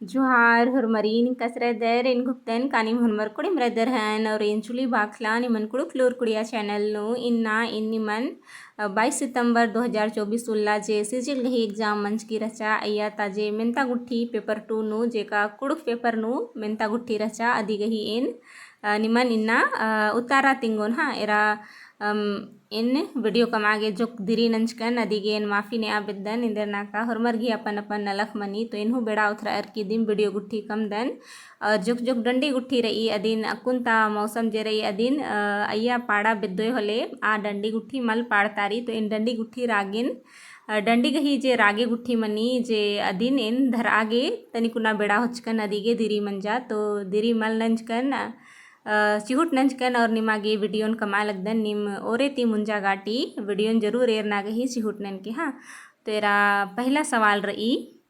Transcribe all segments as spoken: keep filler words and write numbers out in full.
जोहार, होरमरिन कस रअदर, एन गुप्तन कानिम होरमर कुड़िम रअदर हन, और एन चुली बाखला निमन कुँड़ुख़ लूर कुड़िया channel नू। इन्ना एन निमन, अ, बाईस सितंबर दो हज़ार चौबीस उल्ला जे सिजिल गही exam मंजकी रहचा, अइय्या ता जे मेन्ता गुट्ठी paper two नू, जेका कुँड़ुख़ paper नू मेन्ता गुट्ठी रहचा, अदी गही एन, अ, निमन इन्ना, अ, उत्तारा तिंगोन, हाँ, एरा, अम, एन video कमआ गे जोक दिरी नंजकन, अदी गे एन माफी नेआ बेद्दन, एन्देर नाका होरमर गही अपन अपन नलख मनी, तो एन हूँ बेड़ा ओथरअर की दिम video गुट्ठी कमदन। और जोक जोक डंडी गुट्ठी रई अदिन, अक्कुन ता मौसम जे रई अदिन, अ, अइय्या पाड़ा बेद्दोय होले, आ डंडी गुट्ठी मल पाड़तारी, तो एन डंडी गुट्ठी रागेन, अ, डंडी गही जे रागे गुट्ठी मनी जे अदिन एन धरआ गे तनिकुना बेड़ा होचकन, अदी गे दिरी मंजा, तो दिरी मल नंजकन, अ, चिहुट नंजकन और निमा गे videoन कमआ लगदन। नीम ओरे ती मुंजा गाटी videoन जरूर एरना गही चिहुट ननके, हाँ। तो एरा पहला सवाल रई,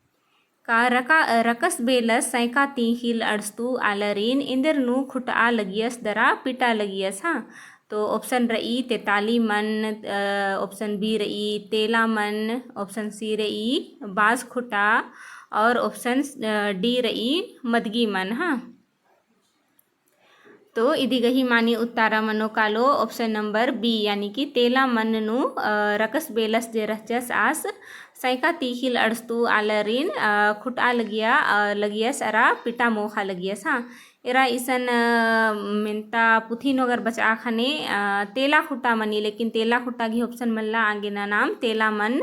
का रका-, रकस बेलस सैका तीखिल अंड़सतू आलारिन एन्देर नू खुटआ लगियस दरा पिटा लगियस, हाँ। तो option रई तेताली मन, अ, option B रई तेला मन, option C रई बास खुटा और option, अ, D रई मदगी मन, हाँ। तो इदी गही मानी उत्तारा मनो कालो option number B, यानी कि तेला मन नू, अ, रकस बेलस जे रहचस आस सैका तीखिल अंड़सतू आलारिन, अ, खुटआ लगिया, अ, लगियस अरा पिटा मोखा लगियस, हाँ। एरा इसन, अ, मेन्ता पुथी नू अगर बचआ ख़ने, अ, तेला खुटा मनी, लेकिन तेला खुटा गही option मल्ला, आंगे ना नाम तेला मन,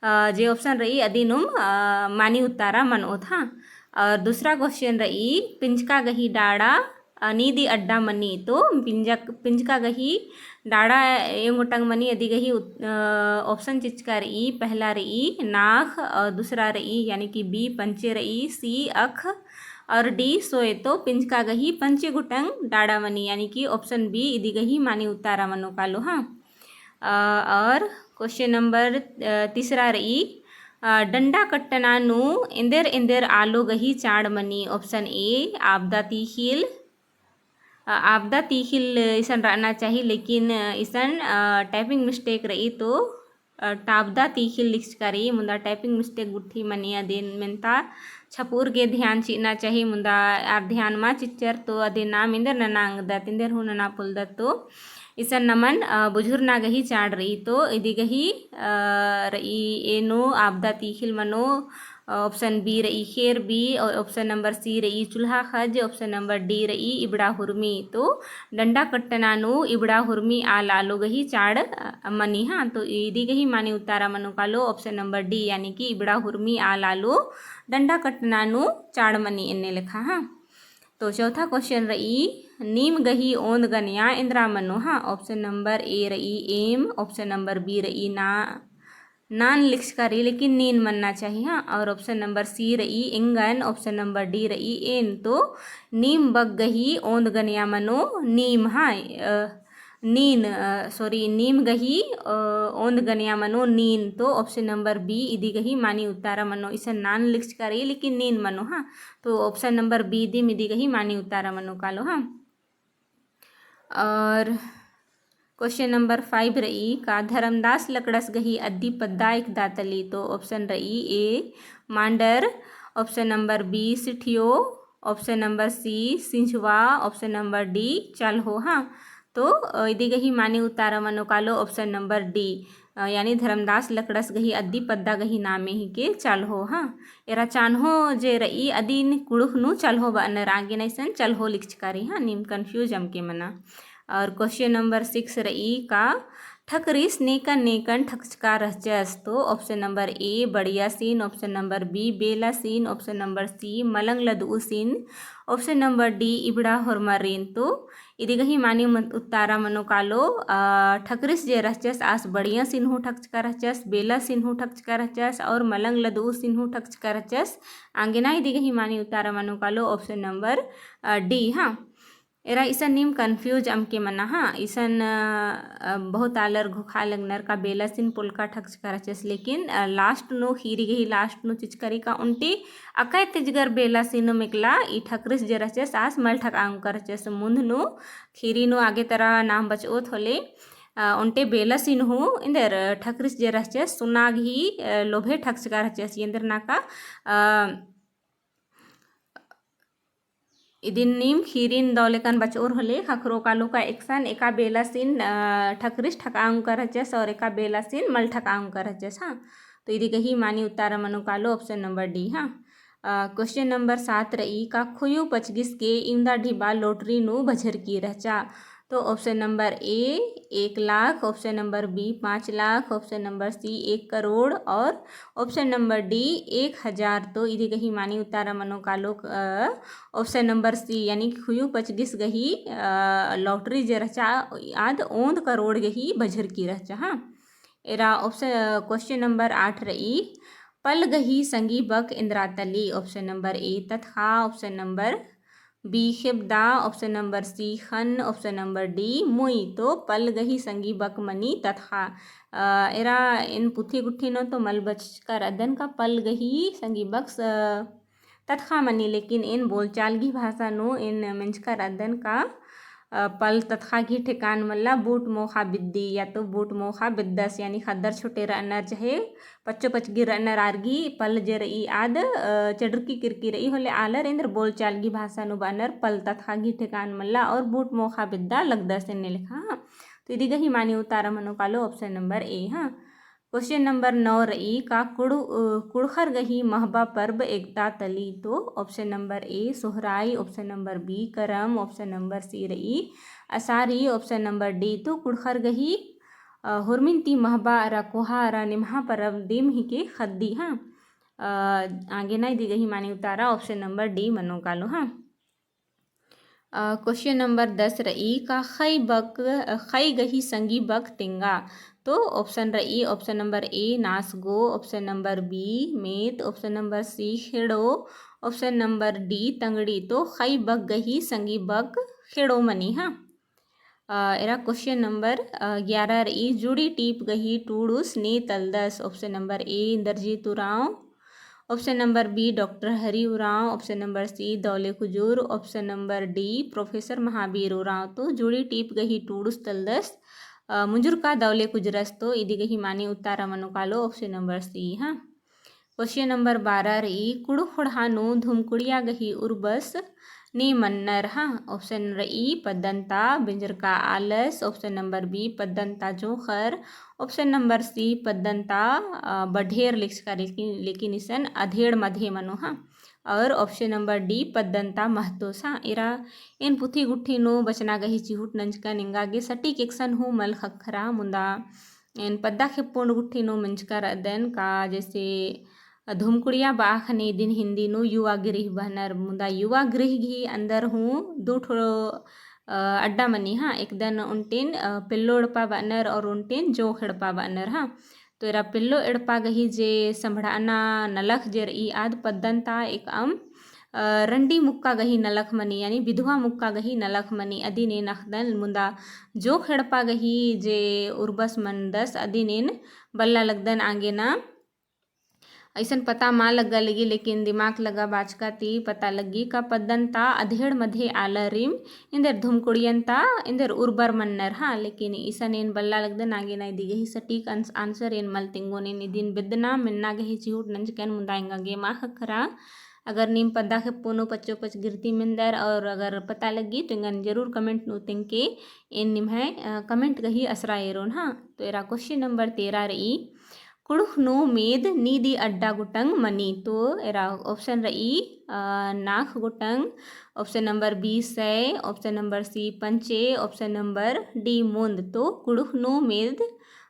अ, जे option रई अदिनुम, अ, मानी उत्तारा मनओत, हाँ। और दूसरा question रई, पिंजका गही डाड़ा, अ, नीदी अड्डा मनी। तो पिंजक-, पिंजका गही डाड़ा एंग गोटंग मनी, अदी गही उत-, अ, option चिचका रई, पहला रई नाख, और दूसरा रई यानी कि B पंचे रई, C अख और D सोय। तो पिंजका गही पंचे गोटंग डाड़ा मनी, यानी कि option B इदी गही मानी उत्तारा मनो कालो, हाँ। अ, और question number, अ, तीसरा रई, अ, डंडा कट्टना नू एन्देर एन्देर आलो गही चाड़ मनी। Option A, आपदा तीखिल। अ, आपदा तीखिल इसन रअना चाही, लेकिन इसन, अ, typing mistake रई, तो, अ, टाबदा तीखिल लिखचका रई, मुन्दा typing mistake गुट्ठी मनी अदिन मेन्ता छपुर गे ध्यान चिअना चाही, मुन्दा आर ध्यान मा चिच्चर तो अदिन नाम एन्देर नना अंगदत, एन्देर हूँ नना पोलदत। तो इसन नमन, अ, बुझुरना गही चाड़ रई। तो इदी गही, अ, रई A नू आपदा तीखिल मनो, अ, option B रई खेर बी, और option number C रई चुल्हा खज, option number D रई इबड़ा हुरमी। तो डंडा कट्टना नू इबड़ा हुरमी आल आलो गही चाड़, अ, मनी, हाँ। तो इदी गही मानी उत्तारा मनो कालो option number D, यानी कि इबड़ा हुरमी आल आलो डंडा कट्टना नू चाड़ मनी एन्ने लेखा, हाँ। तो चौथा question रई, नीम गही ओन्द गनया एन्दरा मनो, हाँ। Option number A रई एम, option number B रई ना, नान लिखचका रई, लेकिन नीन मन्ना चाही, हाँ। और option number C रई एंगन, option number D रई एन। तो नीम बग गही ओन्द गनया मनो नीम, हाँ, अ, नीन, अ, sorry, नीम गही, अ, ओन्द गनया मनो नीन। तो option number B इदी गही मानी उत्तारा मनो। इसन नान लिखचका रई, लेकिन नीन मनो, हाँ। तो option number B दिम इदी गही मानी उत्तारा मनो कालो, हाँ। और question number five रई, का धर्मदास लकड़स गही अद्दी पद्दा एकदा तली? तो option रई A मांडर, option number B सिठियो, option number C सिंझवा, option number D चाल्हो, हाँ। तो, अ, इदी गही मानी उत्तारा मनो कालो option number D, अ, यानी धर्मदास लकड़स गही अद्दी पद्दा गही नामे हिके चाल्हो, हाँ। एरा चान्हो जे रई अदिन कुँड़ुख़ नू चाल्हो बअनर, आंगे ना इसन चाल्हो लिखचका रई, हाँ, नीम confuse अमके मना। और question number six रई का ठकरिस नेकन नेकन ठकचका रहचस? तो option number A बड़िया सिन, option number B बेला सिन, option number C मलंग लदऊ सिन, option number D इबड़ा होरमारिन। तो इदी गही मानी मत-, उत्तारा मनो कालो, अ, ठकरिस जे रहचस आस बड़िया सिन हूँ ठकचका रहचस, बेला सिन हूँ ठकचका रहचस और मलंग लदऊ सिन हूँ ठकचका रहचस। आंगे ना इदी गही मानी उत्तारा मनो कालो option number, अ, D, हाँ। एरा इसन नीम confuse अमके मना, हाँ। इसन, अ, अ, बहुत आलर घोखा लगनर का बेला सिन पोल्का ठकचका रहचस, लेकिन, अ, last नू खीरी गही last नू चिचका रई का ओन्टे अकय तिजगर बेला सिन मेकला ई ठकरिस जे रहचस आस मल ठकआ ओंगका रहचस। मुन्ध नू खीरी नू आगे तरा नाम बचओत होले, अ, ओन्टे बेला सिन हूँ एन्देर ठकरिस जे रहचस सुना गही, अ, लोभे ठकचका रहचस। एन्देर नाका, अ, इदिन नीम खीरिन दव लेकन बचओर होले, ख़क्खरो कालो का एकसन एका बेलासिन, अ, ठकरिस ठकआ ओंकर रहचस और एका बेलासिन मल ठकआ ओंकर रहचस, हाँ। तो इदी गही मानी उत्तर मनो कालो option number D, हाँ। अ, question number सात रई, का खुयू पचगिस गे इवंदा ढिबा lottery नू बझरकी रहचा? तो option number A, एक लाख, option number B, पाँच लाख, option number C, एक करोड़ और option number D, एक हजार। तो इदी गही मानी उत्तर मनो कालो, अ, option number C, यानी कि खुयू पचगिस गही, अ, lottery जे रहचा, आद ओन्द करोड़ गही बझरकी रहचा, हाँ। एरा option, अ, question number आठ रई, पल गही संगी बक एन्दरा तली? Option number A, ततख़ा, option number B, ख़ेबदा, option number C, ख़न्न, option number D, मुई। तो पल गही संगी बक मनी ततख़ा। अ, एरा एन पुथी गुट्ठी नू तो मल बचका रअदन का पल गही संगी बक, अ, ततख़ा मनी, लेकिन एन बोलचाल गही भाषा नू एन मेंजका रअदन का, अ, पल ततख़ा गही ठेकान मल्ला बूट मोख़ा बिद्दी या तो बूट मोख़ा बिद्दस, यानी ख़द्दर छोटे रअनर चहे पच्चो पचगी रअनर आर गही पल जे रई आद, अ, चडुरकी किरकी रई होले आलर एन्देर बोलचाल गही भाषा नू बअनर पल ततख़ा गही ठेकान मल्ला और बूट मोख़ा बिद्दा लगदस एन्ने लेखा, हाँ। तो इदी गही मानी उत्तर मनो कालो option number A, हाँ। Question number नौ रई, का कुड़ु-, अ, कुँड़ुख़र गही महबा पर्ब एकदा तली? तो option number A, Sohrai, option number B, करम, option number C रई, असारी, option number D, तो कुँड़ुख़र गही, अ, होरमिन ती महबा अरा कोहा अरा निम्हा परब दिम हिके ख़द्दी, हाँ। अ, आगे ना इदी गही मानी उत्तर option number D मनो कालो, हाँ। अ, question number दस रई, का ख़ई बक, अ, ख़ई गही संगी बक तेंगा? तो option रई, option number A, नासगो, option number B, मेत, option number C, ख़ेड़ो, option number D, तंगड़ी। तो ख़ई बक गही संगी बक ख़ेड़ो मनी, हाँ। अ, एरा question number, अ, ग्यारह रई, जुड़ी टीप गही टूड़ुस ने तलदस? Option number A, Inderjit Oraon, option number B, doctor Hari Oraon, option number C, Daule Kujur, option number D, professor Mahavir Oraon. तो जुड़ी टीप गही टूड़ुस तलदस, अ, मुंजुरका दौले कुजरस। तो इदी गही मानी उत्तर मनो कालो option number C, हाँ। Question number बारह रई, कुँड़ुख़ ख़ोंड़हा नू धुमकुड़िया गही उर्बस ने मन्नर, हाँ। Option रई पद्दन ता बेंजरका आलस, option number B पद्दन ता जोंख़र, option number C पद्दन ता, अ, बढेर लिखचका लेकिन, लेकिन इसन अधेड़ मधे मनो, हाँ। और option number D पद्दन ता महतोस, हाँ। एरा एन पुथी गुट्ठी नू बचना गही चिहुट नंजकन एंगा गे सटीक एकसन हूँ मल ख़क्खरा मुदा एन पद्दा खेप्पोन गुट्ठी नू मेंजका रअदन का, जैसे धुमकुड़िया बआ ख़ने इदिन हिंदी नू युवा गृह बअनर, मुदा युवा गृह गही अंदर हूँ दू ठो, अ, अड्डा मनी, हाँ। एकदन ओन्टेन, अ, पेल्लो एड़पा बअनर और ओन्टेन जोंख़ एड़पा बअनर, हाँ। तो एरा पेल्लो एड़पा गही जे संभड़ाना नलख जे रई आद पद्दन ता एकअम, अ, रंडी मुक्का गही नलख मनी, यानी बिधवा मुक्का गही नलख मनी, अदिन एन अख़दन। मुदा जोंख़ एड़पा गही जे उर्बस मन्दस अदिन एन बल्ला लगदन आंगे ना। अइसन पता मा लग्गा लगी, लेकिन दिमाग लगा बाचका ती पता लग्गी का पद्दन ता अधेड़ मधे आलरिम, एन्देर धुमकुड़ियन ता एन्देर उर्बर मन्नर, हाँ। लेकिन इसन एन बल्ला लगदन आंगे ना इदी गही सटीक ans-, answer एन मल तेंगोन। एन इदिन बेद्दना मेन्ना गही चिहुट नंजकन मुदा एंगा गे मा ख़क्खरा। अगर नीम पद्दा खेप्पो नू पच्चो पचगिरती मेन्दर और अगर पता लग्गी तो एंगन जरूर comment नू तेंगके, एन निम्है, अ, comment गही असरा एरोन, हाँ। तो एरा question number तेरह रई, कुँड़ुख़ नू मेद नीदी अड्डा गुटंग मनी? तो एरा option रई, अ, नाख़ गुटंग, option number B सय, option number C पंचे, option number D मुन्द। तो कुँड़ुख़ नू मेद,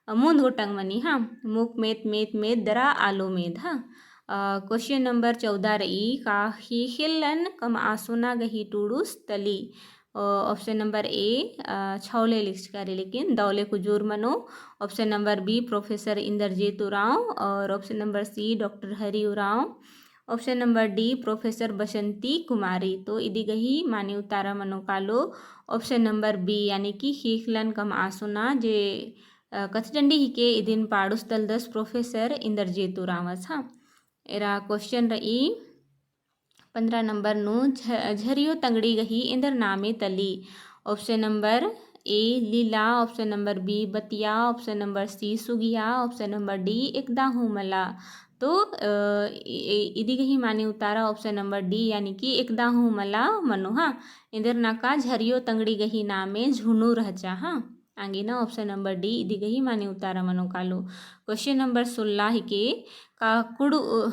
अ, मुन्द गुटंग मनी, हाँ। मुक मेत मेत मेद दरा आलो मेद, हाँ। अ, question number चौदह रई, का ख़ेख़ेल्लन कमआसोना गही टूड़ुस तली? अ, option number A, अ, छौले लिखचका रई, लेकिन दौले कुजूर मनो। Option number B, professor Inderjit Oraon, और option number C, doctor Hari Oraon. Option number D, professor Basanti Kumari. तो इदी गही मानी उतारा मनो कालो option number B, यानी कि ख़ेख़ेल्लन कमआसोना जे, अ, कत्थडंडी हिके इदिन पाड़ुस तलदस प्रोफेसर इंदरजीत उराँवस, हाँ। एरा question रई, पन्द्रह नंबर नू झ-, झरियो तंगड़ी गही एन्देर नामे तली? Option number A Leela, option number B बतिया, option number C सुगिया, option number D एकदा हूँ मला। तो, अ, इ-, इ-, इदी गही माने उत्तारा option number D, यानी कि एकदा हूँ मला मनो, हाँ। एन्देर नाका झरियो तंगड़ी गही नामे झुनू रहचा, हाँ। आंगे ना option number D इदी गही माने उत्तारा मनो कालो। Question number सोलह हिके, का कुड़-,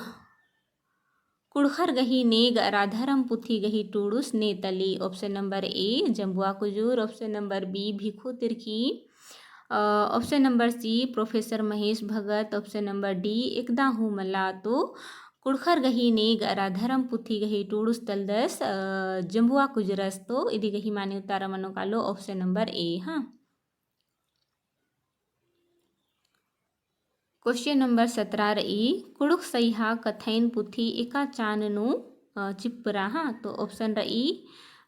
कुँड़ुख़र गही नेग अरा धरम पुथी गही टूड़ुस ने तली? Option number A, Jambua Kujur, option number B, Bhikhu Tirkey, अ, option number C, professor Mahesh Bhagat, option number D, एकदा हूँ मला। तो कुँड़ुख़र गही नेग अरा धरम पुथी गही टूड़ुस तलदस, अ, जम्बुआ कुजरस। तो इदी गही माने उत्तारा मनो कालो option number A, हाँ। Question number सत्रह र'ई, कुँड़ुख़ सइहा कत्थइन पुथी एका चान नू, अ, चिप्परा, हाँ। तो option र'ई,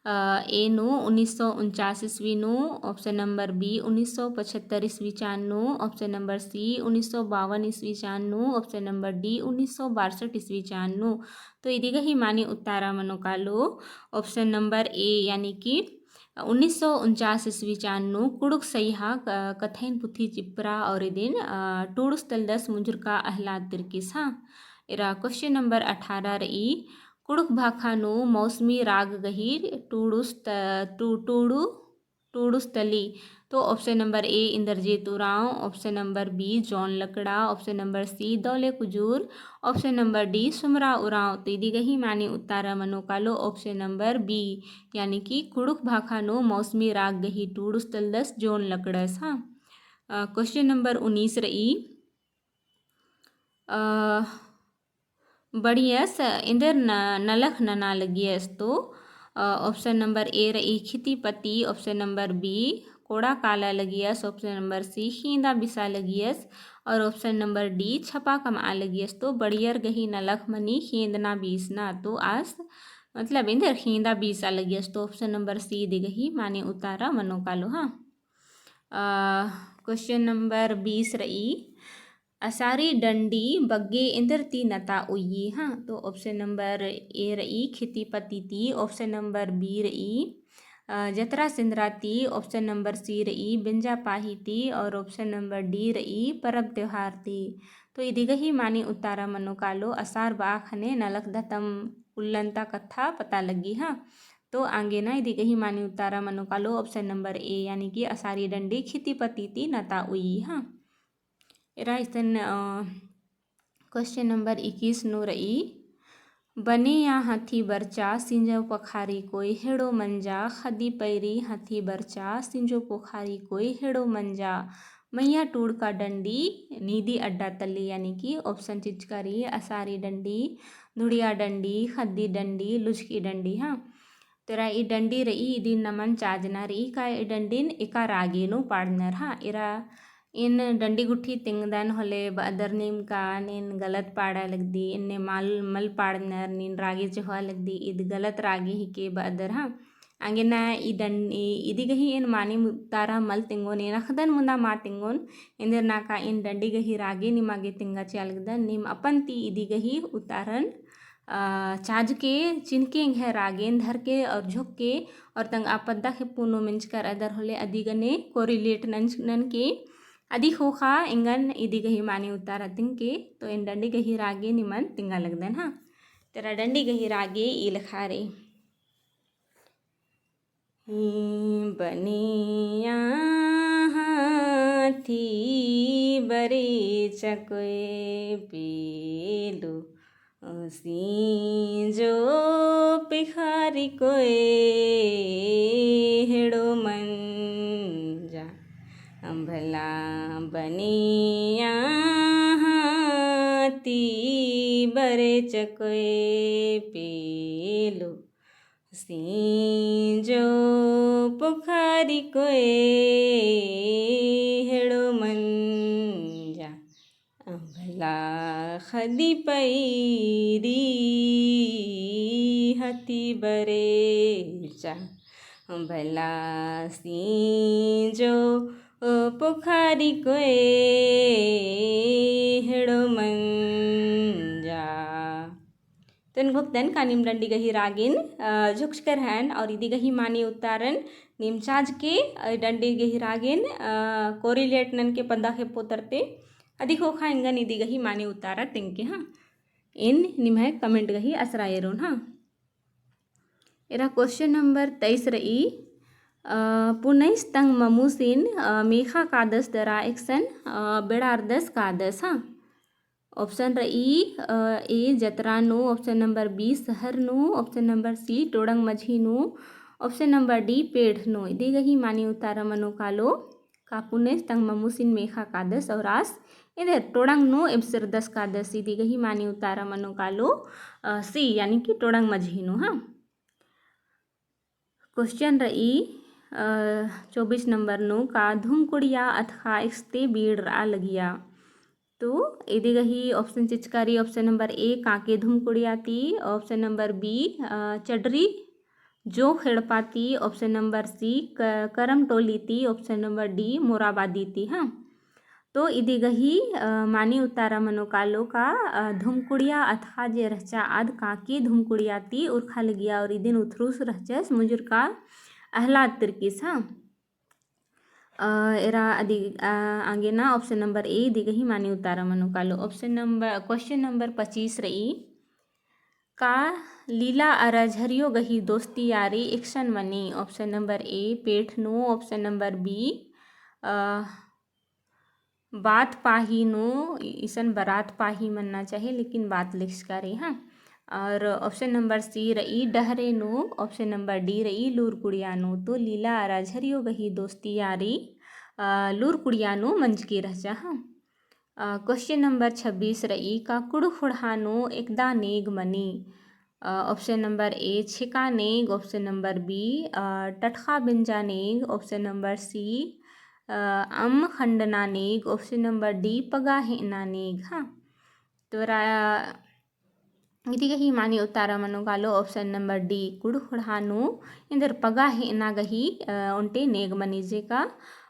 अ, A नू उन्नीस सौ उनचास ईस्वी नू, option number B उन्नीस सौ पचहत्तर ईस्वी चान नू, option number C उन्नीस सौ बावन ईस्वी चान नू, option number D उन्नीस सौ बासठ ईस्वी चान नू। तो इदी गही माने उत्तारा मनो कालो option number A, यानी कि उन्नीस सौ उनचास ईस्वी चान नू कुँड़ुख़ सइहा क-, कत्थइन पुथी चिप्परा और इदिन, अ, टूड़ुस तलदस मुंजुरका अहलाद तिर्कीस, हाँ। एरा question number अठारह र'ई, कुँड़ुख़ भाखा नू मौसमी राग गही टूड़ुस त-, टू-, टूड़ु-, टूड़ुस तली। तो option number A Indrajit Oraon, option number B John Lakra, option number C Daule Kujur, option number D Sumra Oraon. तो इदी गही माने उत्तारा मनो कालो option number B, यानी कि कुँड़ुख़ भाखा नू मौसमी राग गही टूड़ुस तलदस जॉन लकड़स, हाँ। अ, question number उन्नीस र'ई, अ, बड़ियस एन्देर न-, नलख नना लगियस? तो, अ, option number A र'ई खिती पती, option number B कोड़ा काला लगियस, option number C खींदा बिसा लगियस और option number D छपा कमआ लगियस। तो बड़ियर गही नलख मनी खींदना बीसना। तो आस मतलब एन्देर खींदा बीसा लगियस। तो option number C इदी गही माने उत्तारा मनो कालो, हाँ। अ, question number बीस र'ई, असारी डंडी बग्गे एन्देर ती नता उइय्यी, हाँ। तो option number A र'ई खिती पती ती, option number B र'ई, अ, जतरा सिंदरा ती, option number C र'ई बेंजा पाही ती और option number D र'ई परब त्योहार ती। तो इदी गही माने उत्तारा मनो कालो असार ब'आ ख़ने नलख धतम उल्लन्ता कत्था पता लग्गी, हाँ। तो आंगे ना इदी गही माने उत्तारा मनो कालो option number A, यानी कि असारी डंडी खिती पती ती नता उइय्यी, हाँ। एरा इसन, अ, question number इक्कीस नू र'ई, बने या हाथी बरचा, सिंजो पोखारी कोई हेड़ो मंजा, खदी पैरी हाथी बरचा, सिंजो पोखारी कोई हेड़ो मंजा, मइया टूड़का डंडी नीदी अड्डा तली, यानी कि option चिचका र'ई, असारी डंडी, धुड़िया डंडी, खद्दी डंडी, लुझकी डंडी, हाँ। तेरा ई डंडी र'ई, इदिन नमन चाजना र'ई का ई डंडिन एका रागे नू पाड़नर, हाँ। एरा एन डंडी गुट्ठी तिंगदन होले ब'अदर नीम का नीन गलत पाड़ा लगदी, एन्ने मल, मल पाड़नर, नीन रागे चोहा लगदी, ईद गलत रागे हिके ब'अदर, हाँ। आंगे ना ई डं-, ई, इदी गही एन माने उत्तारा मल तिंगोन, एन अख़दन मुन्दा मा तिंगोन, एन्देर नाका एन डंडी गही रागे निमा गे तिंगा चिआ लगदन, नीम अपन ती इदी गही उत्तारन, अ, चाजके, चिन्हके एंग्है रागेन धरके और झोंकके और तंगआ पद्दा खेप्पू नू मेंजकर अदर होले अदी गने correlate नंज-, ननके अदी ख़ोख़ा एंगन इदी गही माने उत्तारा तिंगके। तो एन डंडी गही रागे निमन तिंगा लगदन, हाँ। तेरा डंडी गही रागे ई लेखा र'ई। ही बनिया हाथी बरे चकोय पेलू सिंजो पिखारी कोय हेड़ो मंजा। भला बनिया हाथी बरे चकोय पेलू सिंजो पोखारी कोय हेड़ो मंजा। अम्भला खदी पैरी हाथी बरेचा। अम्भला सिंजो पोखारी कोय हेड़ो मंजा। तो एन घोखदन का नीम डंडी गही रागेन, अ, झोंकचकर हन और इदी गही माने उत्तारन नीम चाजके, अ, डंडी गही रागेन, अ, correlate ननके पद्दा खेप्पो तरते, अदी ख़ोख़ा एंगन इदी गही माने उतारा तेंगके, हाँ। एन निम्है comment गही असरा एरोन, हाँ। एरा question number तेईस रई, अ, पुनैस तंग ममुसिन, अ, मेख़ा कादस दरा एकसन, अ, बेड़ारदस कादस, हाँ। Option रई, अ, A जतरा नू, option number B सहर नू, option number C टोड़ंग मझी नू, option number D पेड़ नू। इदी गही माने उतारा मनो कालो, का पुनैस तंग ममुसिन मेख़ा कादस और आस एन्देर टोड़ंग नू एबसरदस कादस। इदी गही माने उतारा मनो कालो, अ, C यानी कि टोड़ंग मझी नू, हाँ। Question रई, अ, चौबीस number नू, का धुमकुड़िया अतख़ा एकसते बीड़ रआ लगिया। तो इदी गही option चिचका रई, option number A कांके धुमकुड़िया ती, option number B, अ, चडरी जोंख़ एड़पा ती, option number C क-, करम टोली ती, option number D मोराबादी ती, हाँ। तो इदी गही, अ, माने उतारा मनो कालो का, अ, धुमकुड़िया अतख़ा जे रहचा आद कांके धुमकुड़िया ती उरख़ा लगिया और इदिन उथरुस रहचस मुजुरका अहलाद तिर्कीस, हाँ। अ, एरा अदी, अ, आंगेना option number A इदी गही माने उतारा मनो कालो। Option number, question number पच्चीस रई, का लीला अरा झरियो गही दोस्ती यारी action money? Option number A Peth नू, option number B, अ, बात पाही नू, इसन बरात पाही मन्ना चाही, लेकिन बात लिखचका रई, हाँ। और option number C रई डहरे नू, option number D रई लूर कुड़िया नू। तो लीला अरा झरियो गही दोस्ती यारी, अ, लूर कुड़िया नू मंजकी रहचा, हाँ। अ, question number छब्बीस रई, का कुँड़ुख़ ख़ोंड़हा नू एकदा नेग मनी? अ, option number A छेका नेग, option number B, अ, टटख़ा बेंजा नेग, option number C, अ, अम्म खंडना नेग, option number D पगा हेंअना नेग, हाँ। तो रा-, इदी गही माने उतारा मनो कालो option number D, कुँड़ुख़ ख़ोंड़हा नू एन्देर पगा हेंअना गही, अ, ओन्टे नेग मनी जेका,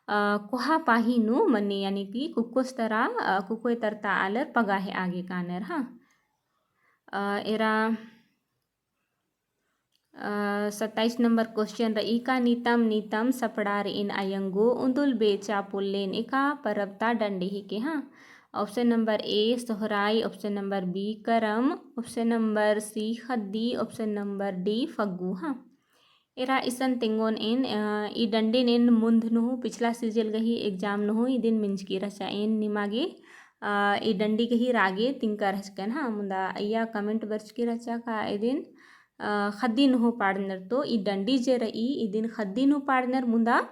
अ, कोहा पाही नू मनी, यानी कि कुक्कोस तरा, अ, कुक्कोय तरता आलर पगा हेंआ गे कानर, हाँ। अ, एरा, अ, सत्ताईस number question रई, का नीतम नीतम सपड़ार'इन अयंगो उन्दुल बेचा पोल्लेन एका परब ता डंडी हेके, हाँ। Option number A Sohrai, option number B करम, option number C ख़द्दी, option number D फग्गु, हाँ। एरा इसन तेंगोन एन, अ, ई डंडीन एन मुन्ध नू हूँ, पिछला सीजल गही exam नू हूँ इदिन मिंजकी रहचा। एन निमा गे, अ, ई डंडी गही रागे तिंगका रहचकन, हाँ, मुन्दा अइय्या comment बरचकी रहचा का इदिन, अ, ख़द्दी नू हूँ पाड़नर। तो ई डंडी जे रई, इदिन ख़द्दी नू पाड़नर मुन्दा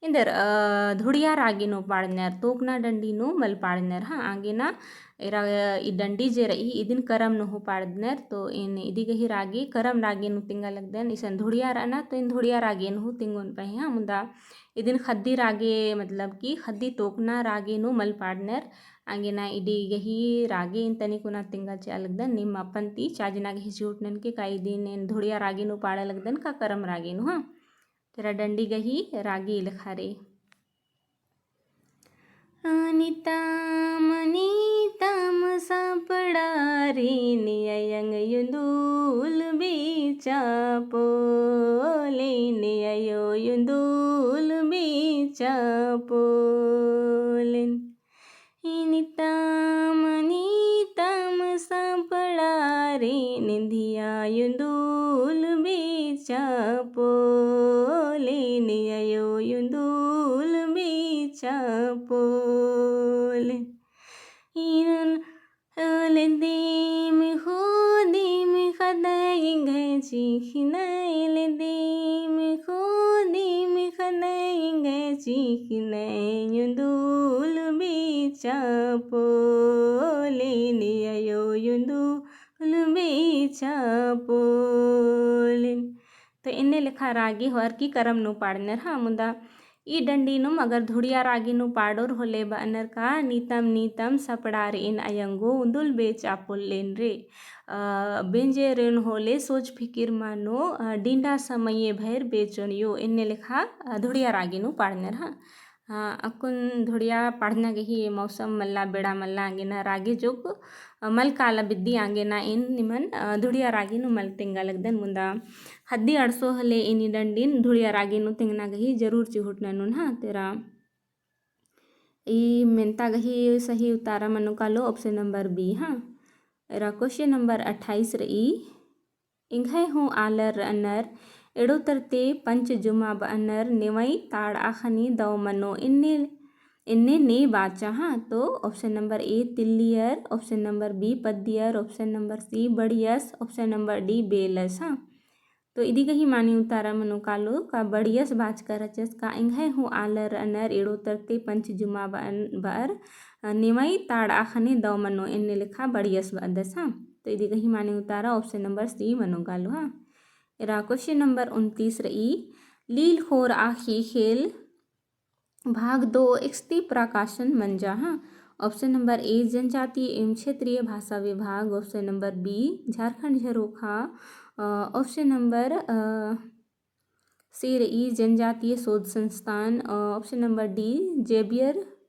एन्देर, अ, धुड़िया रागे नू पाड़नर, तोकना डंडी नू मल पाड़नर, हाँ, आंगेना एरा, अ, ई डंडी जे रई, इदिन करम नू हूँ पाड़नर। तो एन इदी गही रागे, करम रागे नू तिंगा लगदन, इसन धुड़िया रअना, तो एन धुड़िया रागे नू हूँ तिंगोन पहें, हाँ, मुन्दा इदिन ख़द्दी रागे, मतलब कि ख़द्दी तोकना रागे नू मल पाड़नर, आंगेना इदी गही रागे एन तनिकुना तिंगा चिआ लगदन, नीम अपन ती चाजना गही चिहुटनन के का इदिन एन धुड़िया रागे नू पाड़ा लगदन का करम रागे नू, हाँ। तेरा डंडी गही रागे लेखा रई। अनितम अनितम सपड़ार'इन अयंग उन्दुल बेचा पोल्लेन, अयो उन्दुल बेचा पोल्लेन। इनितम नितम सपड़ार'इन धिया उन्दुल बेचा पोल्लेन, अयो उन्दुल बेचा पोल्लेन। इनन लेदेम ख़ोदेम ख़द्द एंग्है चिखना, लेदेम ख़ोदेम ख़द्द एंग्है चिखना, उन्दुल बेचा पोल्लेन, अयो उन्दुल बेचा पोल्लेन। तो एन्ने लेखा रागे होअर की करम नू पाड़नर, हाँ, मुन्दा ई डंडी नुम अगर धुड़िया रागे नू पाड़ोर होले बअनर का, नीतम नीतम सपड़ार'इन अयंगो उन्दुल बेचा पोल्लेन रे। अ, बेंजेर'ओन होले सोच फिकिर मनो, अ, डिंडा समये भैर बेचोन यो, एन्ने लेखा, अ, धुड़िया रागे नू पाड़नर, हाँ। हाँ, अक्कुन धुड़िया पाड़ना गही मौसम मल्ला, बेड़ा मल्ला, आंगेना रागे जोग, अ, मल काला बिद्दी, आंगेना एन निमन, अ, धुड़िया रागे नू मल तेंगा लगदन। मुन्दा ख़द्दी अंड़सो होले एन ई डंडीन धुड़िया रागे नू तेंगना गही जरूर चिहुटना नुन, हाँ। तेरा ई मेन्ता गही सही उतारा मनो कालो option number B, हाँ। एरा question number अट्ठाईस रई, एंग्है हूँ आलर रअनर, एड़ो तरते पंच जुमा बअनर, नेवई ताड़आ ख़ने दव मनो, एन्ने, एन्ने ने बाचा, हाँ। तो option number A तिल्लियर, option number B पद्दियर, option number C बड़ियस, option number D बेलस, हाँ। तो इदी गही मानी उतारा मनो कालो, का बड़ियस बाचका रहचस, का एंग्है हूँ आलर रअनर एड़ो तरते पंच जुमा बअन-, बअर, अ, नेवई ताड़आ ख़ने दव मनो, एन्ने लेखा बड़ियस बअदस, हाँ। तो इदी गही मानी उतारा option number C मनो कालो, हाँ। एरा question number उनतीस रई, लील ख़ोरआ ख़ेख़ेल भाग दो एकसती प्रकाशन मंजा, हाँ। Option number A जनजातीय एवं क्षेत्रीय भाषा विभाग, option number B झारखंड झरोखा, अ, option number, अ, C रई जनजातीय शोध संस्थान, अ, option number D जेबियर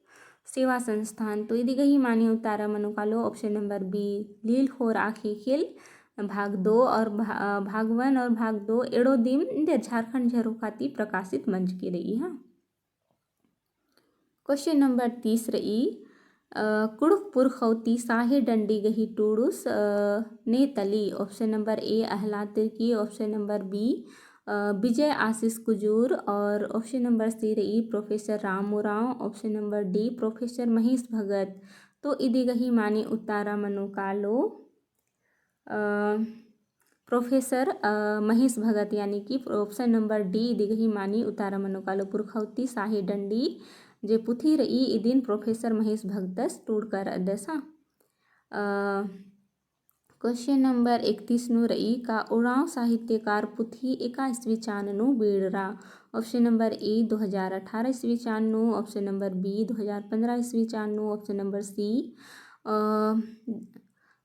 सेवा संस्थान। तो इदी गही मानी उतारा मनो कालो option number B लील ख़ोरआ ख़ेख़ेल भाग दो और भा-, अ, भाग one और भाग दो एड़ो दिम इन्देर झारखंड झरोखा ती प्रकाशित मंजकी रई, हाँ। Question number तीस रई, अ, कुँड़ुख़ पुरखौ ती साहे डंडी गही टूड़ुस, अ, ने तली। Option number A Ahlad Tirkey, option number B, अ, विजय आशीष कुजूर और option number C रई Professor Ram Oraon, option number D Professor Mahesh भगत। तो इदी गही मानी उतारा मनो कालो, अ, Professor, अ, महेश भगत, यानी कि option number D इदी गही मानी उतारा मनो कालो। पुरखौ ती साहे डंडी जे पुथी रई इदिन Professor महेश भगतस टूड़का रअदस, हाँ। अ, question number इकतीस नू रई, का उराँव साहित्यकार पुथी एका ईस्वी चान नू बेड़रा? Option number A दो हजार अठारह ईस्वी चान नू, option number B दो हजार पन्द्रह ईस्वी चान नू, option number C, अ,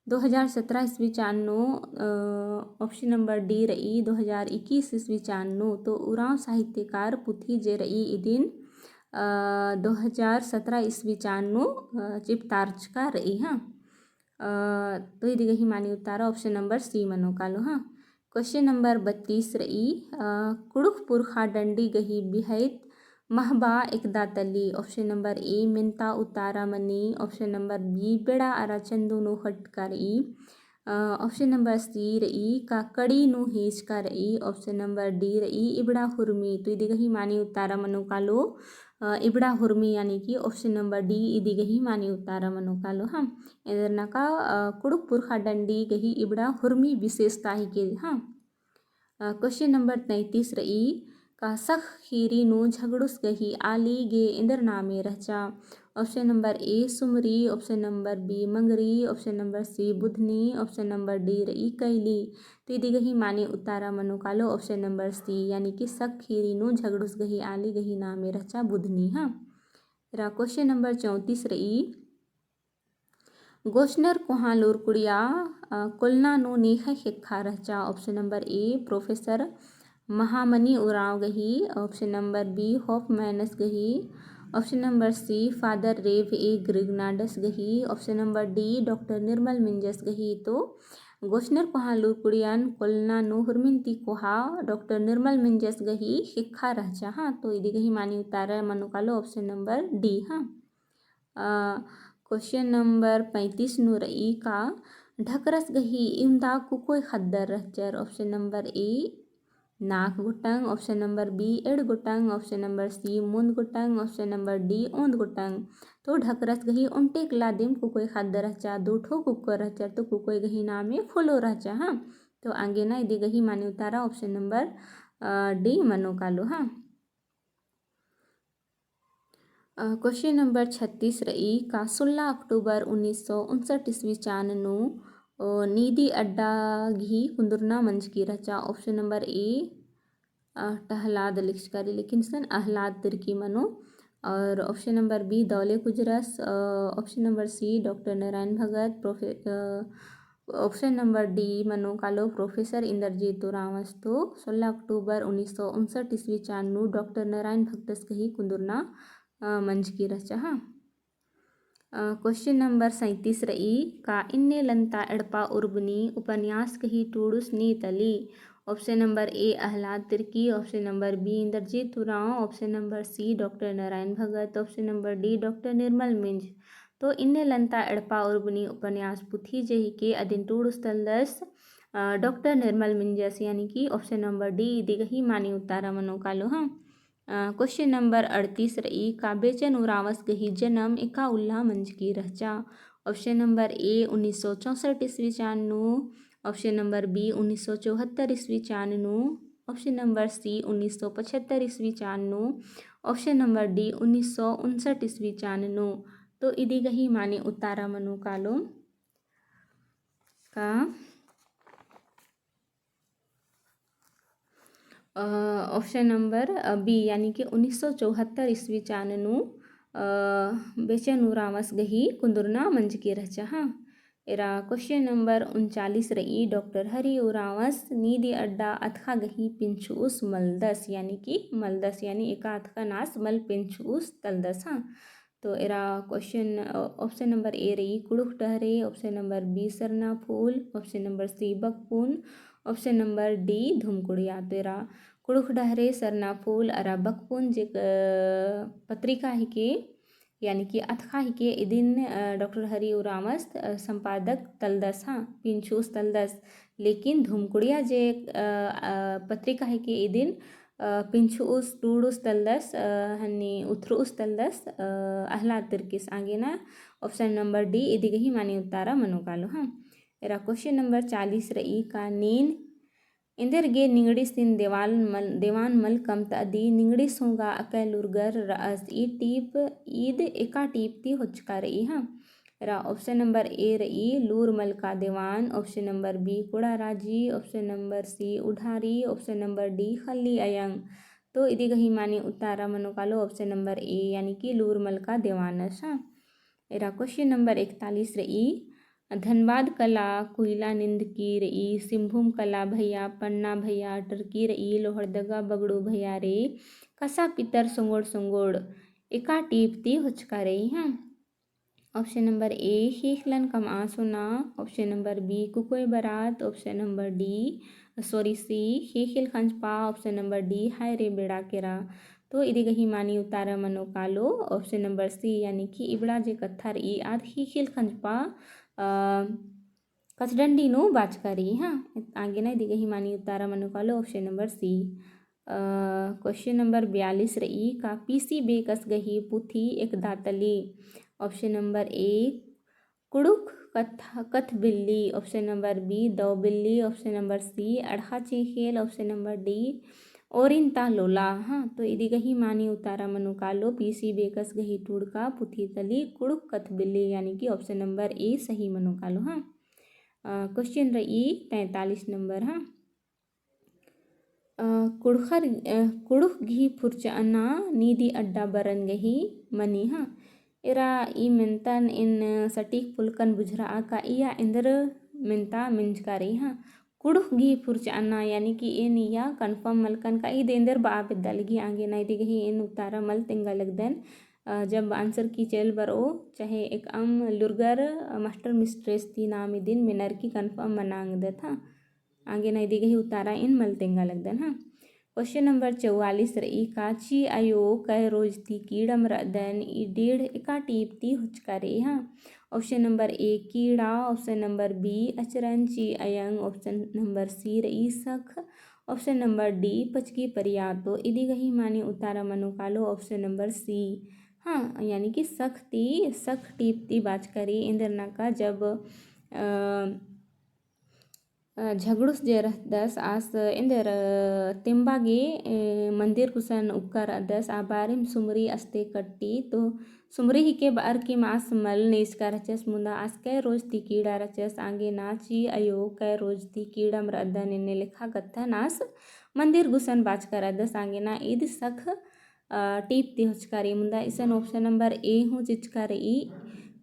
दो हजार सत्रह ईस्वी चान नू, अ, option number D रई दो हजार इक्कीस ईस्वी चान नू। तो उराँव साहित्यकार पुथी जे रई इदिन, अ, दो हजार सत्रह ईस्वी चान नू, अ, चिपतारचका रई, हाँ। अ, तो इदी गही मानी उतारा option number C मनो कालो, हाँ। Question number बत्तीस रई, अ, कुँड़ुख़ पुरखा डंडी गही बिहइत महबा एकदा तली। Option number A मेन्ता उतारा मनी, option number B बेड़ा अरा चंदू नू ख़टका रई, अ, option number C रई का कड़ी नू हेचका रई, option number D रई इबड़ा हुरमी। तो इदी गही मानी उतारा मनो कालो, अ, इबड़ा हुरमी, यानी कि option number D इदी गही मानी उतारा मनो कालो, हाँ। एन्देर नका, अ, कुँड़ुख़ पुरखा डंडी गही इबड़ा हुरमी विशेषता हिके, हाँ। अ, question number तैंतीस रई, का सख खीरी नू झगड़ुस गही आली गे एन्देर नामे रहचा? Option number A सुमरी, option number B Mangri, option number C Budhni, option number D रई कैली। तो इदी गही मानी उतारा मनो कालो option number C, यानी कि सख खीरी नू झगड़ुस गही आली गही नामे रहचा बुधनी, हाँ। रा question number चौंतीस रई, गोसनर कोहालूर कुड़िया, अ, कोलना नू नेख़य ख़ेक्खा रहचा? Option number A Professor Mahamoney उराँव गही, option number B हॉफमैनस गही, option number C Father रेव ए ग्रिगनाडस गही, option number D डॉक्टर निर्मल मिंजस गही। तो गोसनर कोहालूर कुड़ियन कोलना नू हुरमिन ती कोहा डॉक्टर निर्मल मिंजस गही ख़ेक्खा रहचा, हाँ। तो इदी गही मानी उतारा मनो कालो option number D, हाँ। अ, question number पैंतीस नू रई का ढकरस गही इवंदा कुकोय ख़द्दर रहचर? Option number A नाख गोटंग, option number B एंड़ गोटंग, option number C मुन्द गोटंग, option number D ओन्द गोटंग। तो ढकरस गही ओन्टे एकला दिम कुकोय ख़द्दर रहचा, दो ठो कुकोय रहचर, तो कुकोय गही नामे फुलो रहचा, हाँ। तो अंगेना इदी गही मानी उतारा option number, अ, D मनो कालो, हाँ। अ, question number छत्तीस रई का सोलह अक्टूबर उन्नीस सौ उनसठ ईस्वी चान नू, अ, नीदी अड्डा गही कुन्दुरना मंजकी रहचा? Option number A, अ, टहलाद लिखचका रई, लेकिन सन अहलाद तिर्की मनो। और option number B दौले कुजरस, अ, option number C doctor Narayan Bhagat, professor-, अ, option number D मनो कालो प्रोफेसर इंद्रजीत उराँवस। तो सोलह अक्टूबर उन्नीस सौ उनसठ ईस्वी चान नू डॉक्टर नारायण भगतस गही कुन्दुरना, अ, मंजकी रहचा, हाँ। अ, question number सैंतीस रई का इन्ने लन्ता एड़पा उर्बनी उपन्यास गही टूड़ुस ने तली? Option number A Ahlad Tirkey, option number B Indrajit Oraon, option number C doctor Narayan Bhagat, option number D doctor Nirmal Minz. तो इन्ने लन्ता एड़पा उर्बनी उपन्यास पुथी जे हिके अदिन टूड़ुस तलदस, अ, डॉक्टर निर्मल मिंजस, यानी कि option number D इदी गही मानी उत्तारा मनो कालो, हाँ। अ, question number अड़तीस रई, का बेचन उराँवस गही जनम एका उल्ला मंजकी रहचा? Option number A उन्नीस सौ चौसठ ईस्वी चान नू, option number B उन्नीस सौ चौहत्तर ईस्वी चान नू, option number C उन्नीस सौ पचहत्तर ईस्वी चान नू, option number D उन्नीस सौ उनसठ ईस्वी चान नू। तो इदी गही मानी उत्तारा मनो कालो का, अ, option number, अ, B, यानी कि उन्नीस सौ चौहत्तर ईस्वी चान नू, अ, बेचन उराँवस गही कुन्दुरना मंजकी रहचा, हाँ। एरा question number उनचालीस रई, डॉक्टर हरि उराँवस नीदी अड्डा अतखा गही पिंछुउस मलदस, यानी कि मलदस, यानी एका अतखन आस मल पिंछुउस तलदस, हाँ। तो era question, a, option number A रई, कुँड़ुख़ डहरे, option number B सरना फूल, option number C बकपुन, option number D धुमकुड़िया। तो एरा कुँड़ुख़ डहरे, सरना फूल अरा बकपुन जे, अ, पत्रिका हिके, यानी कि अतखा हिके इदिन, अ, डॉक्टर हरि उराँवस, अ, संपादक तलदस, हाँ, पिंछुउस तलदस। लेकिन धुमकुड़िया जे, अ, अ, पत्रिका हिके इदिन, अ, पिंछुउस, टूड़ुस तलदस, अ, हन्नी उथरुउस तलदस, अ, अहलाद तिर्कीस। आंगेना option number D इदी गही मानी उत्तारा मनो कालो, हाँ। एरा question number चालीस रई, का नीन एन्देरगे निंगड़िसिन देवान मल, देवान मल कमतअदी, निंगड़िस हूँ गा अकय लूरगर रअस। ई टीप, ईद एका टीप ती होचका रई, हाँ। एरा option number A रई, लूर मलका देवान, option number B कुड़ा राजी, option number C उढ़ारी, option number D खल्ली अयंग। तो इदी गही मानी उत्तारा मनो कालो option number A, यानी कि लूर मलका देवानस, हाँ। एरा question number एकतालीस रई, धनबाद कला कुइला निंदकी रई, सिंभूम कला भैया, पन्ना भैया, टरकी रई, लोहरदगा बगड़ू भैया रे, कसा पितर सोंगोड़ सोंगोड़, एका टीप ती होचका रई, हाँ। Option number A, ख़ेख़लन कमआ सोना, option number B, कुकोय बरात, option number D, sorry, C, ख़ेख़ेल खंजपा, option number D, हाय रे बेड़ा केरा। तो इदी गही मानी उत्तारा मनो कालो, option number C, यानी कि इबड़ा जे कत्था रई आद ख़ेख़ेल खंजपा, अ, कथडंडी नू बाचका रई, हाँ। आंगेना इदी गही मानी उत्तारा मनो कालो, option number C। अ, question number बयालीस रई, का पीसी बेकस गही पुथी एकदा तली? Option number A, कुँड़ुख़ कत्थ, कत्थ बिल्ली, option number B, दौ बिल्ली, option number C, अड़हा चेख़ेल, option number D, ओरिन ता लोला। हाँ, तो इदी गही मानी उत्तारा मनो कालो, पीसी बेकस गही टूड़का पुथी तली कुँड़ुख़ कत्थ बिल्ली, यानी कि option number A सही मनो कालो, हाँ। अ, question रई तैंतालीस number, हाँ। अ, कुँड़ुख़र, अ, कुँड़ुख़ गही फुरचअना नीदी अड्डा बरन गही मनी, हाँ। एरा ई मेन्तन एन सटीक पुलकन बुझरआ का इया एन्देर मेन्ता मेंजका रई, हाँ। कुँड़ुख़ गही फुरचअना, यानी कि एन इया confirm मलकन का ईद एन्देर बआ बेद्दा लगी, आंगेना इदी गही एन उत्तारा मल तेंगा लगदन। अ, जब answer key चइल बरओ, चाहे एकअम लूरगर, अ, master mistress ती नाम इदिन मेनर की confirm मना ओंगदत, हाँ। आंगेना इदी गही उत्तारा एन मल तेंगा लगदन, हाँ। Question number चौवालीस रई, का ची अयो कै रोज ती कीड़म रअदन, ई डेढ़ एका टीप ती होचका रई, हाँ। Option number A कीड़ा, option number B अचरन, ची अयंग, option number C रई सख, option number D पचकी परिया। तो इदी गही मानी उत्तारा मनो कालो option number C, हाँ, यानी कि सख ती, सख टीप ती बाचका रई, एन्देर नाका जब, अ, अ, झगड़ुस जे रहदस आस एन्देर, अ, तेम्बा गे, अ, मंदिर गुसन उक्का रअदस, आ बारिम सुमरी अस्ते कट्टी, तो सुमरी हिके बअर किम आस मल नेचका रहचस, मुन्दा आस कै रोज ती कीड़ा रहचस, आंगेना ची अयो कै रोज ती कीड़म रअदन एन्ने लेखा कत्थन आस मंदिर गुसन बाचका रअदस, आंगेना ईद सख अ, टीप ती होचका रई, मुन्दा इसन option number A हूँ चिचका रई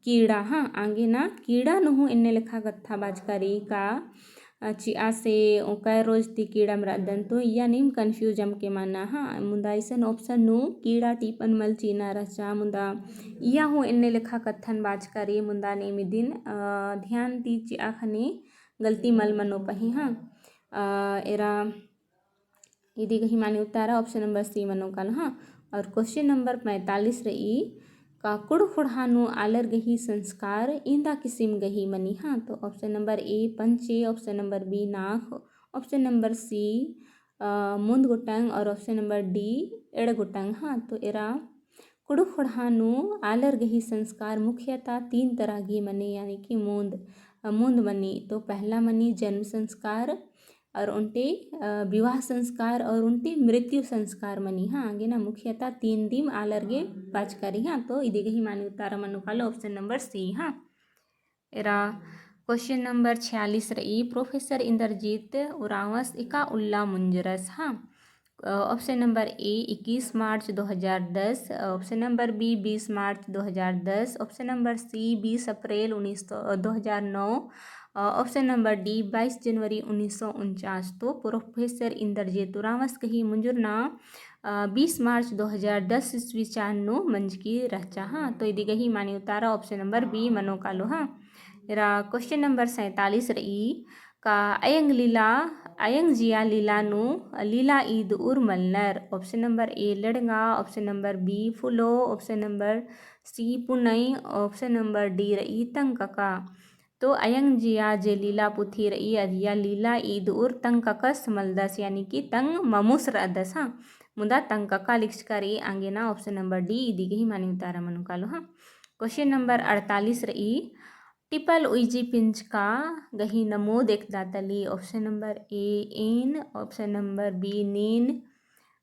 कीड़ा, हाँ, आंगेना कीड़ा नू हूँ एन्ने लेखा कत्था बाचका रई का, अ, चिआ से ओ कै रोज ती कीड़म रअदन, तो इया नीम confuse अमके मना, हाँ, मुन्दा इसन option नू कीड़ा टीपन मल चिअना रहचा, मुन्दा इया हूँ एन्ने लेखा कत्थन बाचका रई, मुन्दा नीम इदिन, अ, ध्यान ती चिआ ख़ने गलती मल मनो पहें, हाँ। अ, एरा इदी गही माने उत्तारा option number C मनो कालो, हाँ। और question number पैंतालीस रई, का कुँड़ुख़ ख़ोंड़हा नू आलर गही संस्कार इन्दा किसिम गही मनी, हाँ। तो option number A पंचे, option number B नाख़, option number C, अ, मुन्द गोटंग और option number D एंड़ गोटंग, हाँ। तो एरा कुँड़ुख़ ख़ोंड़हा नू आलर गही संस्कार मुख्यतः तीन तरह गही मनी, यानी कि मुन्द, अ, मुन्द मनी। तो पहला मनी जन्म संस्कार, और ओन्टे, अ, विवाह संस्कार और ओन्टे मृत्यु संस्कार मनी, हाँ। आगे ना मुख्यतः तीन दिम आलर गे बाचका रई, हाँ। तो इदी गही माने उत्तारा मनो कालो option number C, हाँ। एरा question number छियालीस रई, Professor इंद्रजीत उराँवस एका उल्ला मुंजरस, हाँ। अ, option number A इक्कीस मार्च दो हज़ार दस, अ, option number B बीस मार्च दो हज़ार दस, option number C बीस अप्रैल उन्नीस सौ, अ, दो हज़ार नौ, अ, option number D बाईस जनवरी उन्नीस सौ उनचास। तो Professor इंद्रजीत उराँवस गही मुंजुरना, अ, बीस मार्च दो हज़ार दस ईस्वी चान नू मंजकी रहचा, हाँ। तो इदी गही माने उत्तारा option number B मनो कालो, हाँ। एरा question number सैंतालीस रई, का अयंग लीला, अयंग जिया लीला नू लीला ईद उर मलनर। Option number A लेड़ंगा, option number B फुलो, option number C Punai, option number D रई तंग कका। तो अयंग जिया जे लीला पुथी रई, अदिया लीला ईद उर तंग ककस मलदस, यानी कि तंग ममुस रअदस, हाँ। मुदा तंग कका लिखचका रई, आगे ना option number D इदी गही माने उत्तारा मनो कालो, हाँ। Question number अड़तालीस रई, टिपल उइजी पिंजका गही नमूद एकदा तली। Option number A in, option number B नीन,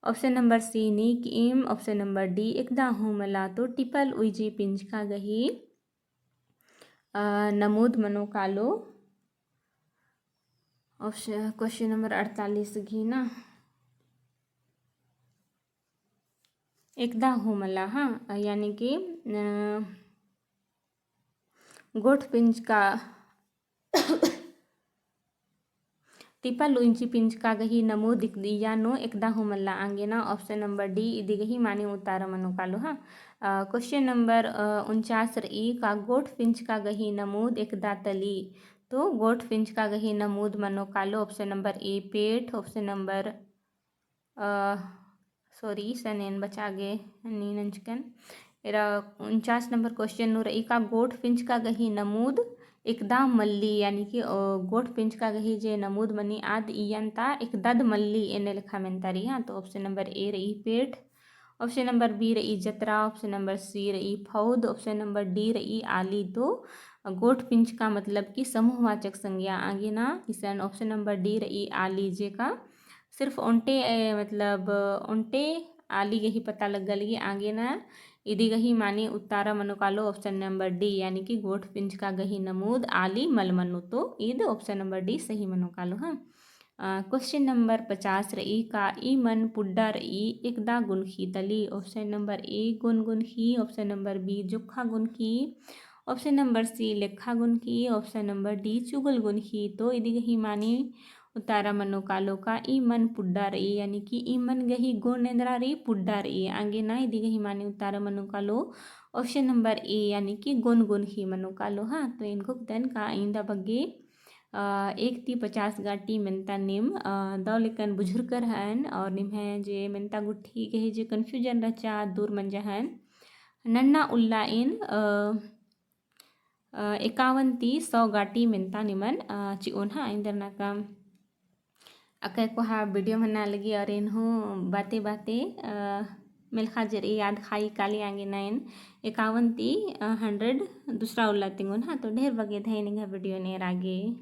option number C नीक इम, option number D एकदा हूँ मला। तो टिपल उइजी पिंजका गही, अ, नमूद मनो कालो। Option, question number अड़तालीस गही ना एकदा हूँ मला, हाँ, यानी कि, अ, गोठ पिंजका, टिपल उइजी पिंजका गही नमूद इक-, इया नू एकदा हूँ मला। आगे ना option number D इदी गही माने उत्तारा मनो कालो, हाँ। अ, question number, अ, उनचास रई, का गोठ पिंजका गही नमूद एकदा तली। तो गोठ पिंजका गही नमूद मनो कालो option number A पेट, option number अ, sorry, सन एन बचा गे नीन अंजकन। एरा उनचास number question नू रई का गोठ पिंजका गही नमूद एकदा मल्ली, यानी कि, अ, गोठ पिंजका गही जे नमूद मनी आद इयन ता एकदाद मल्ली एन्ने लेखा मेन्ता रई, हाँ। तो option number A रई पेट, option number B रई जतरा, option number C रई फौद, option number D रई आली। तो गोठ पिंजका मतलब कि समूहवाचक संज्ञा आगे ना इसन option number D रई आली, जेका सिर्फ ओन्टे, ए, मतलब, ओन्टे आली गही पता लग्गा लगी, आगे ना इदी गही माने उत्तारा मनो कालो option number D, यानी कि गोठ पिंजका गही नमूद आली मल मनो। तो ईद option number D सही मनो कालो, हाँ। अ, question number पचास रई का ई मन पुड्डा रई एकदा गुनखी तली। Option number A गोन गुनखी, option number B जोक्खा गुनखी, option number C लेखा गुनखी, option number D चुगल गुनखी। तो इदी गही माने उत्तारा मनो कालो का ई मन पुड्डा रई, यानी कि ई मन गही गोन एन्दरा रई, पुड्डा रई। आगे ना इदी गही माने उत्तारा मनो कालो option number A, यानी कि गोन गुनखी मनो कालो, हाँ। तो एन घोखदन का इन्दा बग्गे, अ, एक ती पचास गाटी मेन्ता निम, अ, दव लेकन बुझुरकर हन और निम्है जे मेन्ता गुट्ठी गही जे confusion रहचा दूर मंजा हन। नन्ना उल्ला एन, अ, अ, एकावन ती सौ गाटी मेन्ता निमन, अ, चिओन, हाँ। एन्देर नाका अकय कोहा video मना लगी और एन हूँ बाते बाते, अ, मेलखा जे रई याद खाई काली आगे ना एन एकावन ती, अ, hundred दूसरा उल्ला तिंगोन, हाँ। तो ढेर बग्गे धैन एंग्है video नू एरा गे।